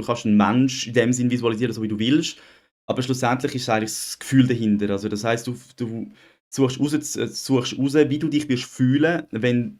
du kannst einen Mensch in dem Sinn visualisieren, so wie du willst, aber schlussendlich ist es eigentlich das Gefühl dahinter. Also das heisst, du suchst raus, wie du dich wirst fühlen, wenn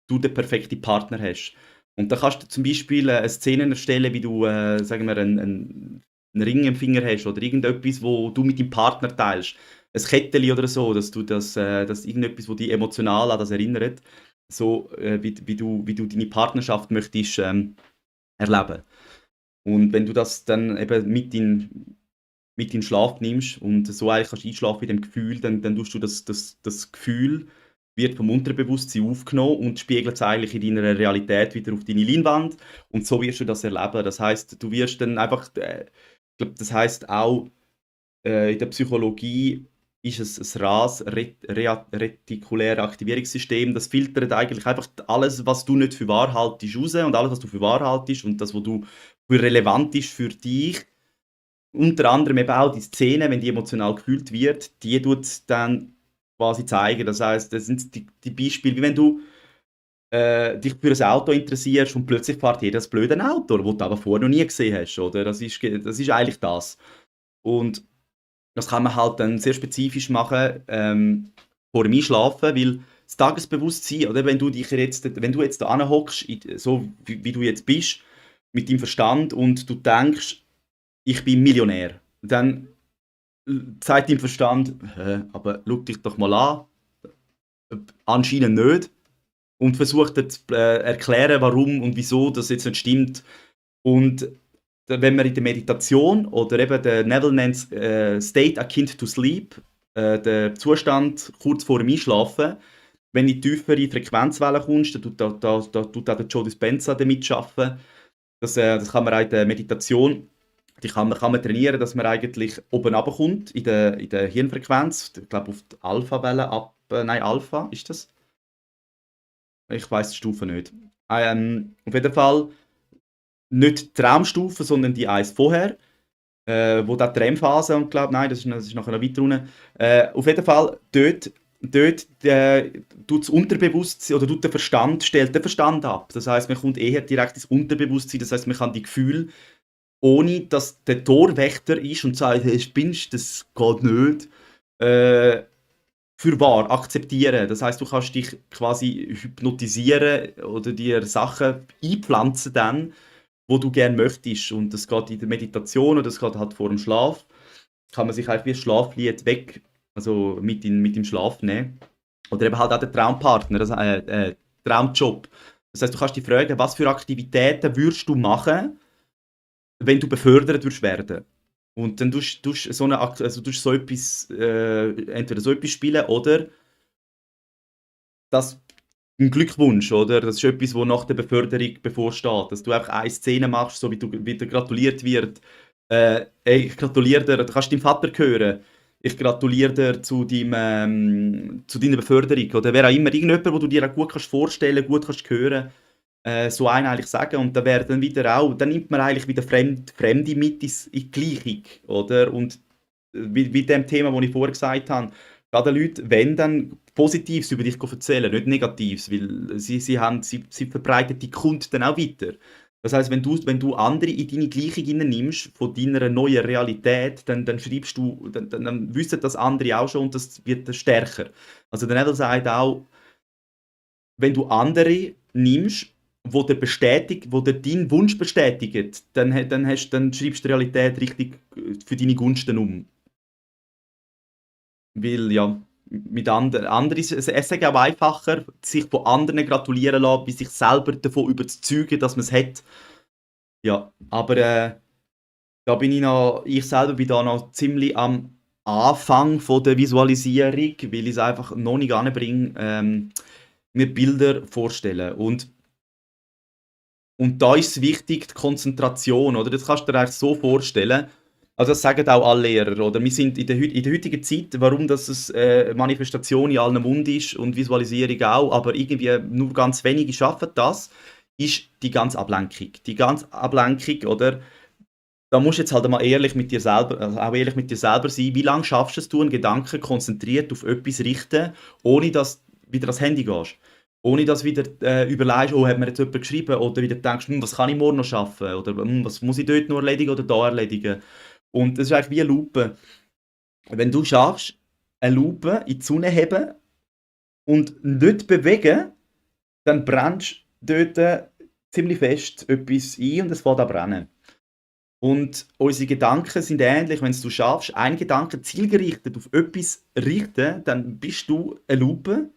du den perfekten Partner hast. Und da kannst du zum Beispiel eine Szene erstellen, wie du, sagen wir, einen Ring im Finger hast oder irgendetwas, wo du mit deinem Partner teilst. Ein Kettchen oder so, dass du dass irgendetwas, wo dich emotional an das erinnert, so wie du deine Partnerschaft möchtest erleben. Und wenn du das dann eben mit in den Schlaf nimmst und so eigentlich kannst einschlafen in dem Gefühl, dann tust du das Gefühl wird vom Unterbewusstsein aufgenommen und spiegelt es eigentlich in deiner Realität wieder auf deine Leinwand und so wirst du das erleben. Das heißt, du wirst dann einfach, ich glaube, das heißt auch in der Psychologie ist es ein retikuläres Aktivierungssystem. Das filtert eigentlich einfach alles, was du nicht für wahr haltest, raus und alles, was du für wahr haltest und das, was du für relevant ist für dich. Unter anderem eben auch die Szene, wenn die emotional gefühlt wird, die tut es dann quasi zeigen. Das heißt, das sind die Beispiele, wie wenn du dich für ein Auto interessierst und plötzlich fährt hier das blöde Auto, das du aber vorher noch nie gesehen hast. Oder? Das ist eigentlich das. Und das kann man halt dann sehr spezifisch machen vor dem Einschlafen, weil das Tagesbewusstsein, oder wenn du jetzt da hockst, so wie du jetzt bist, mit deinem Verstand und du denkst, ich bin Millionär, dann sagt dein Verstand, aber schau dich doch mal an, anscheinend nicht und versucht dann zu erklären, warum und wieso das jetzt nicht stimmt. Und wenn man in der Meditation oder eben der Neville nennt State akin to sleep, der Zustand kurz vor dem Einschlafen, wenn du in tiefere Frequenzwellen kommst, dann tut auch der Joe Dispenza damit arbeiten. Das kann man auch in der Meditation, die kann man trainieren, dass man eigentlich oben runterkommt in der Hirnfrequenz. Ich glaube auf die Alpha-Welle nein, Alpha ist das? Ich weiß die Stufe nicht. Auf jeden Fall nicht die Traumstufe, sondern die eins vorher, wo da die REM-Phase und glaube, nein, das ist nachher noch weiter unten. Auf jeden Fall dort tut das Unterbewusstsein oder tut der Verstand, stellt den Verstand ab. Das heißt, man kommt eher direkt ins Unterbewusstsein, das heißt, man kann die Gefühle, ohne dass der Torwächter ist und sagt, hey, spinnst, das geht nicht, für wahr akzeptieren. Das heißt, du kannst dich quasi hypnotisieren oder dir Sachen einpflanzen dann, wo du gerne möchtest. Und das geht in der Meditation oder das geht halt vor dem Schlaf. Kann man sich einfach wie ein Schlaflied weg, also mit dem Schlaf nehmen. Oder eben halt auch der Traumpartner, also Traumjob. Das heißt, du kannst dich fragen, was für Aktivitäten würdest du machen, wenn du befördert würdest werden. Und dann tust du so etwas, entweder so etwas spielen oder das ein Glückwunsch, oder? Das ist etwas, was nach der Beförderung bevorsteht. Dass du einfach eine Szene machst, so wie dir gratuliert wird. Ey, ich gratuliere dir, du kannst deinem Vater hören. Ich gratuliere dir zu deiner Beförderung. Oder wer auch immer, irgendjemand, wo du dir auch gut kannst vorstellen, gut kannst hören, so einen eigentlich sagen. Und da wäre dann wieder auch, dann nimmt man eigentlich wieder Fremde mit in die Gleichung, oder? Und wie dem Thema, das ich vorher gesagt habe, gerade Leute, wenn dann Positives über dich erzählen, nicht Negatives, weil sie verbreiten die Kunden dann auch weiter. Das heißt, wenn du andere in deine Gleichung nimmst, von deiner neuen Realität, dann schreibst du, dann wissen das andere auch schon und das wird dann stärker. Also der Neville sagt auch, wenn du andere nimmst, wo dir deinen Wunsch bestätigen, dann schreibst du die Realität richtig für deine Gunsten um. Weil ja, mit anderen ist es ist auch einfacher, sich von anderen gratulieren lassen, wie sich selber davon überzeugen, dass man es hat. Ja, aber da ich selber bin da noch ziemlich am Anfang von der Visualisierung, weil ich es einfach noch nicht anbringe, mir Bilder vorstellen. Und da ist es wichtig, die Konzentration, oder? Das kannst du dir eigentlich so vorstellen. Also das sagen auch alle Lehrer, oder? Wir sind in der heutigen Zeit, warum das es, Manifestation in allen Mund ist und Visualisierung auch, aber irgendwie nur ganz wenige schaffen das, ist die ganze Ablenkung. Die ganze Ablenkung, oder? Da musst du jetzt halt mal ehrlich mit dir selber, also auch ehrlich mit dir selber sein. Wie lange schaffst du es, einen Gedanken konzentriert auf etwas richten, ohne dass du wieder ans Handy gehst? Ohne dass du wieder überlegst, oh, hat mir jetzt jemand geschrieben, oder wieder denkst, was kann ich morgen noch schaffen, oder was muss ich dort noch erledigen oder da erledigen. Und das ist eigentlich wie eine Lupe. Wenn du schaffst, eine Lupe in die Sonne heben und nicht bewegen, dann brennst du dort ziemlich fest etwas ein und es fängt an brennen. Und unsere Gedanken sind ähnlich, wenn du schaffst, einen Gedanken zielgerichtet auf etwas richten, dann bist du eine Lupe,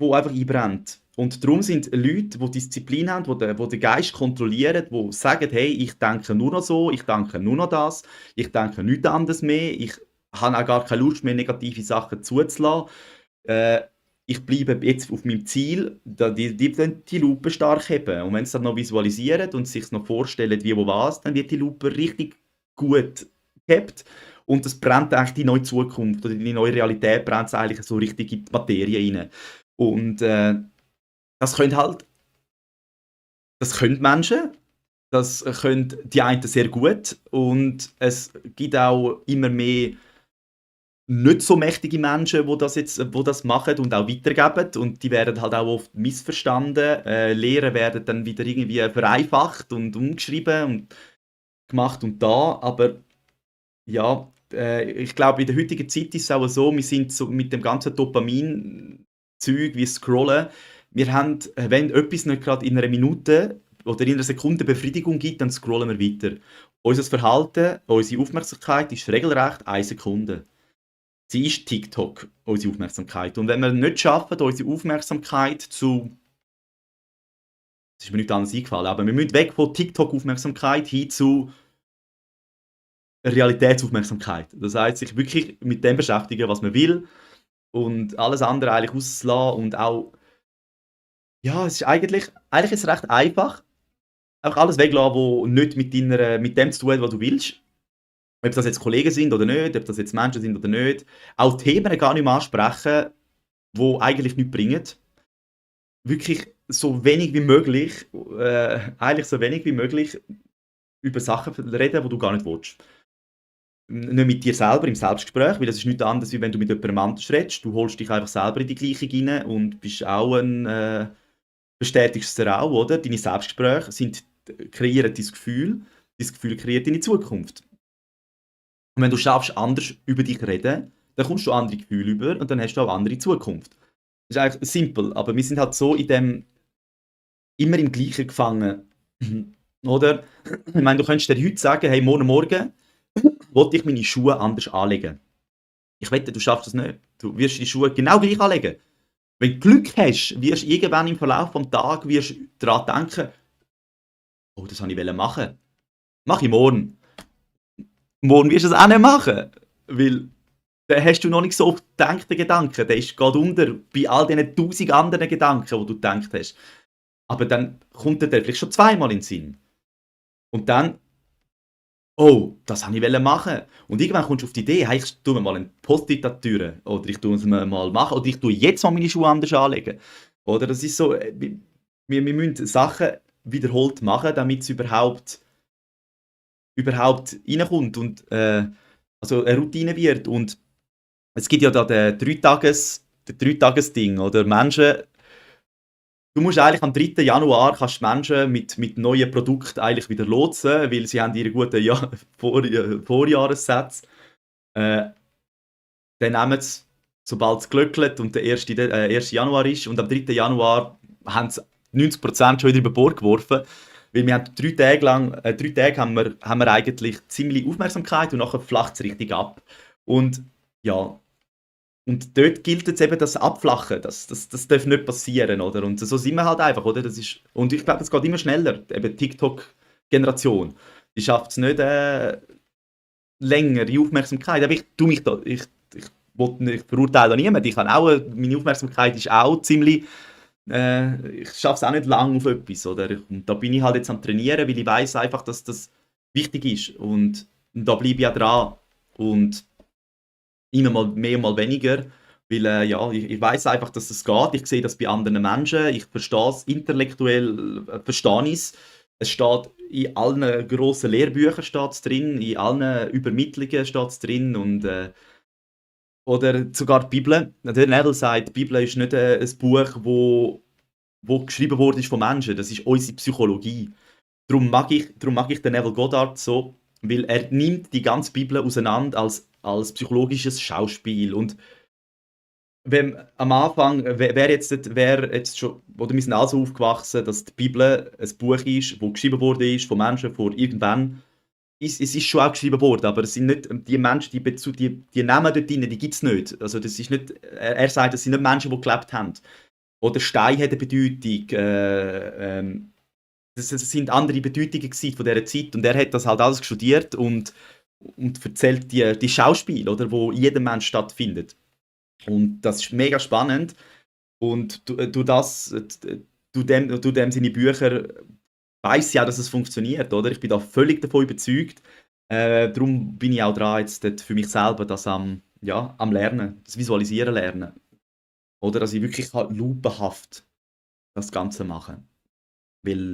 die einfach einbrennt. Und darum sind Leute, die Disziplin haben, die den Geist kontrollieren, die sagen, hey, ich denke nur noch so, ich denke nur noch das, ich denke nichts anderes mehr, ich habe auch gar keine Lust mehr, negative Sachen zuzulassen. Äh, Ich bleibe jetzt auf meinem Ziel, die Lupe stark heben. Und wenn sie dann noch visualisieren und sich noch vorstellen, wie, wo, was, dann wird die Lupe richtig gut gehabt. Und das brennt eigentlich die neue Zukunft oder die neue Realität brennt eigentlich so richtig in die Materie rein. Und das können halt, das können Menschen, das können die einen sehr gut und es gibt auch immer mehr nicht so mächtige Menschen, wo das machen und auch weitergeben und die werden halt auch oft missverstanden. Lehren werden dann wieder irgendwie vereinfacht und umgeschrieben und gemacht und da, aber ja, ich glaube, in der heutigen Zeit ist es auch so, wir sind so mit dem ganzen Dopamin-Zeug wie Scrollen, wir haben, wenn etwas nicht gerade in einer Minute oder in einer Sekunde Befriedigung gibt, dann scrollen wir weiter. Unser Verhalten, unsere Aufmerksamkeit ist regelrecht eine Sekunde. Sie ist TikTok, unsere Aufmerksamkeit. Und wenn wir nicht schaffen, unsere Aufmerksamkeit zu. Das ist mir nicht anders eingefallen, aber wir müssen weg von TikTok-Aufmerksamkeit hin zu Realitätsaufmerksamkeit. Das heißt, sich wirklich mit dem beschäftigen, was man will und alles andere eigentlich auslassen und auch. Ja, es ist eigentlich ist es recht einfach. Einfach alles weglassen, was nicht mit dem zu tun hat, was du willst. Ob das jetzt Kollegen sind oder nicht, ob das jetzt Menschen sind oder nicht. Auch Themen gar nicht mehr ansprechen, die eigentlich nichts bringen. Wirklich so wenig wie möglich, eigentlich so wenig wie möglich über Sachen reden, die du gar nicht willst. Nicht mit dir selber im Selbstgespräch, weil das ist nichts anderes, wie wenn du mit jemandem anders redest. Du holst dich einfach selber in die Gleichung rein und bist auch bestätigst es dir auch, oder? Deine Selbstgespräche kreieren dein Gefühl kreiert deine Zukunft. Und wenn du schaffst, anders über dich reden, dann kommst du andere Gefühle über und dann hast du auch andere Zukunft. Das ist eigentlich simpel, aber wir sind halt so immer im Gleichen gefangen. Oder? Ich meine, du könntest dir heute sagen, hey, morgen wollte ich meine Schuhe anders anlegen. Ich wette, du schaffst das nicht. Du wirst die Schuhe genau gleich anlegen. Wenn du Glück hast, wirst du irgendwann im Verlauf des Tages daran denken, oh, das wollte ich machen. Mach ich morgen. Morgen wirst du es auch nicht machen. Weil dann hast du noch nicht so oft gedacht, den Gedanken. Der ist gerade unter bei all diesen 1000 anderen Gedanken, die du gedacht hast. Aber dann kommt der vielleicht schon zweimal in den Sinn. Und dann, oh, das wollte ich machen. Und irgendwann kommst du auf die Idee, hey, ich tue mir mal einen Post-it an die Tür. Oder ich tue es mir mal machen. Oder ich tue jetzt mal meine Schuhe anders anlegen. Oder das ist so, wir müssen Sachen wiederholt machen, damit es überhaupt reinkommt und also eine Routine wird. Und es gibt ja da den Drei-Tages-Ding, oder? Du musst eigentlich am 3. Januar kannst Menschen mit neuen Produkten eigentlich wieder lotsen, weil sie haben ihre guten Vorjahressätze. Dann nehmen sie, sobald es glöckelt und der 1. Januar ist, und am 3. Januar haben sie 90% schon wieder über Bord geworfen. Weil wir haben 3 Tage lang, 3 Tage haben wir eigentlich ziemlich Aufmerksamkeit und nachher flacht es richtig ab. Und ja, und dort gilt jetzt eben das Abflachen, das darf nicht passieren, oder? Und so sind wir halt einfach, oder? Und ich glaube, es geht immer schneller. Eben TikTok-Generation, die schafft es nicht länger, die Aufmerksamkeit. Aber ich verurteile niemanden. Meine Aufmerksamkeit ist auch ziemlich, ich schaffe es auch nicht lange auf etwas, oder? Und da bin ich halt jetzt am Trainieren, weil ich weiß einfach, dass das wichtig ist. Und da bleibe ich auch dran. Und immer mal mehr, mal weniger. Weil ja, ich weiß einfach, dass das geht. Ich sehe das bei anderen Menschen. Ich verstehe es intellektuell, verstehe ich es. Es steht in allen grossen Lehrbüchern steht's drin, in allen Übermittlungen steht es drin. Und Oder sogar die Bibel. Der Neville sagt, die Bibel ist nicht ein Buch, wo geschrieben wurde von Menschen. Das ist unsere Psychologie. Darum mag ich den Neville Goddard so, weil er nimmt die ganze Bibel auseinander als psychologisches Schauspiel. Und wenn am Anfang, wer jetzt schon, oder wir sind also aufgewachsen, dass die Bibel ein Buch ist, wo geschrieben wurde von Menschen vor irgendwann. Es ist schon auch geschrieben worden, aber es sind nicht die Menschen, die Namen dort drin, die gibt es nicht. Also das ist nicht, er sagt, das sind nicht Menschen, die gelebt haben. Oder Stein hat eine Bedeutung. Das sind andere Bedeutungen gewesen von dieser Zeit und er hat das halt alles studiert und erzählt die Schauspiele, oder, wo in jedem Mensch stattfindet. Und das ist mega spannend. Und du dem seine Bücher weiß ja, dass es funktioniert, oder? Ich bin da völlig davon überzeugt. Darum bin ich auch dran, jetzt dort für mich selber das am Lernen, das Visualisieren lernen. Oder dass ich wirklich halt lupenhaft das Ganze mache. Weil